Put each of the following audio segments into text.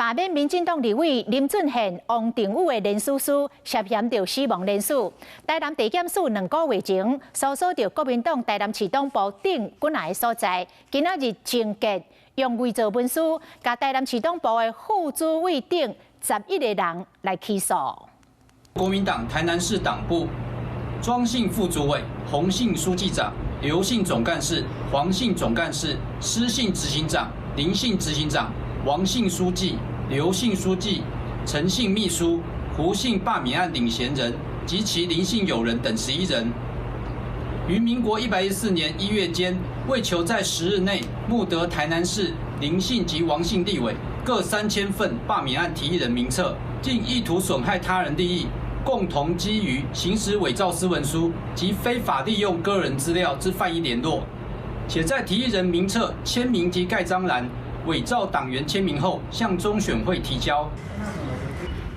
罷免民進黨立委林俊憲、王定宇的連署書涉嫌著死亡連署。台南地檢署2個月前搜索著國民黨台南市黨部等幾若个所在，今仔日終結用偽造文書，共台南市黨部的副主委等11個人來起訴。國民黨台南市黨部莊姓副主委、洪姓書記長、劉姓總幹事、黃姓總幹事、施姓執行長、林姓執行長、王姓書記、劉姓書記、陳姓秘書、胡姓罷免案領銜人及其林姓友人等11人，於民國114年1月間，為求在10日內募得台南市林姓及王姓立委各3000份罷免案提議人名冊，竟意圖損害他人利益，共同基於行使偽造私文書及非法利用個人資料之犯意聯絡，且在提議人名冊簽名及蓋章欄偽造黨員簽名後，向中選會提交。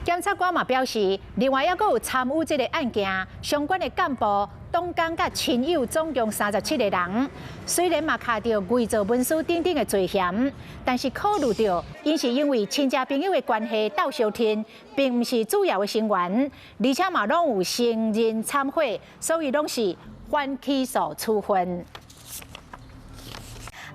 檢察官嘛表示，另外猶閣有參與這个案件相關的幹部、黨工佮親友，總共37個人。雖然嘛敲著偽造文書等等的罪嫌，但是考慮著𪜶是因為親戚朋友的關係鬥相挺，並毋是主要的成員，而且嘛攏有承認懺悔，所以攏是緩起訴處分。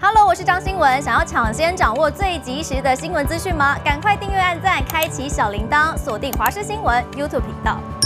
Hello，我是張新聞。想要搶先掌握最及時的新聞資訊嗎？趕快訂閱、按讚、開啟小鈴鐺，鎖定華視新聞 YouTube 頻道。